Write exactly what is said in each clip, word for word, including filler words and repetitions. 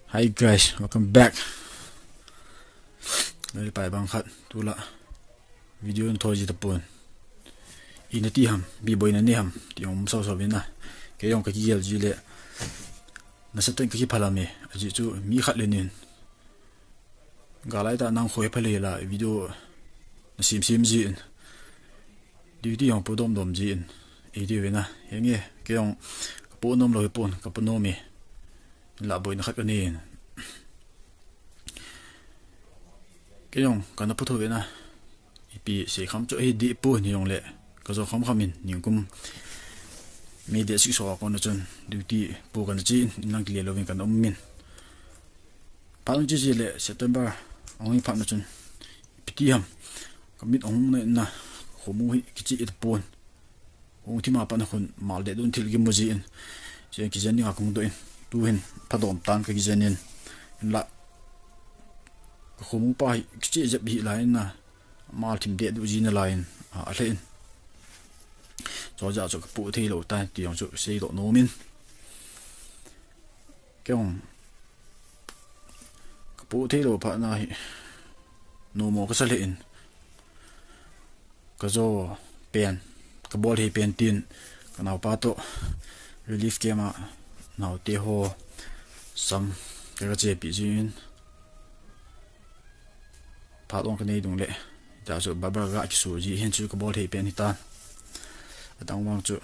Hi guys, welcome back. Lei pai bang khat tula video in thoi ji tapon. Ina ti ham, bi boina ni ham, ti ong sau sau vin a. Kei ong ka kigel ji le. Nasatah in ka kiphalam e, ajeh chu mi khat le nin. Galai ta nang khoi phalei la video na sim sim ji in. Duty ong po dom dom ji in. Ei ti vin a. Henge, kei ong ka po nom lou hi pon, ka po nom e. La boina khat ka nei in. Kei ong, ka na po tho vin a. Ipi sei kham chu hi di po ni ong le. Ka jo kham kham in, ningkum. May date six a kon na chun, duty po ka na chi in, in lang kile lou vin ka na um in. Phat ong chi chi le, September, ong hi phat na chun. Ipi ti ham. Ka mit ong na in na, khomu hi kichi it pon. Hung thim a pat na khun mal de dun thil kimu ji in. Che kijen ding a kong do in. Tu hin phadom tan ka kijen in. Hinla. Ka khomu pa hi kichi jep hi lai in na. Mal thim de du ji na lai in. A, a le in. Cho ja cho ka po thei lou ta ti ong chu sei do nom in. Kei ong. Ka po thei lou phat na hi. Nom mo ka sa le in. Ka jo pen, ka bol thei pen tin, ka nau pa to relief camp a nau te ho sam ka ka che pi ji in. Phat ong ka nei dung le, ta chu barber ga kisu ji hin chu ka bol thei pen hi tan. Adang vang chu,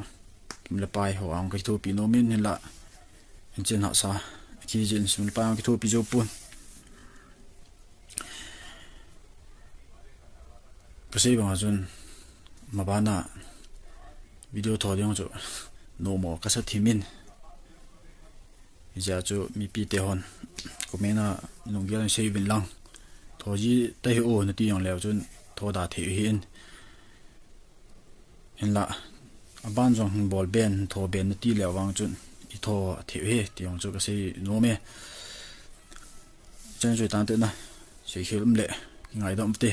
kim le pai ho ang ka kitho pi nom in hin la, hin chen ha sa, ki jin sum le pai ang kitho pi jo pun. Ka sei bang a chun, ma bana video tho ding chu, nom mo ka sa thim in. Hijeh a chu mipi te hon, comment a lunggel in sei vin lang. Tho ji ta hi o na ti ong leu chun, tho da thei hi in. Hinla, aban jong hin bol ben, tho ben na ti leu vang chun, i tho thei hi, ti ong chu ka sei nom e. Chen jui tan te na, sei khel um le, ngai dom te.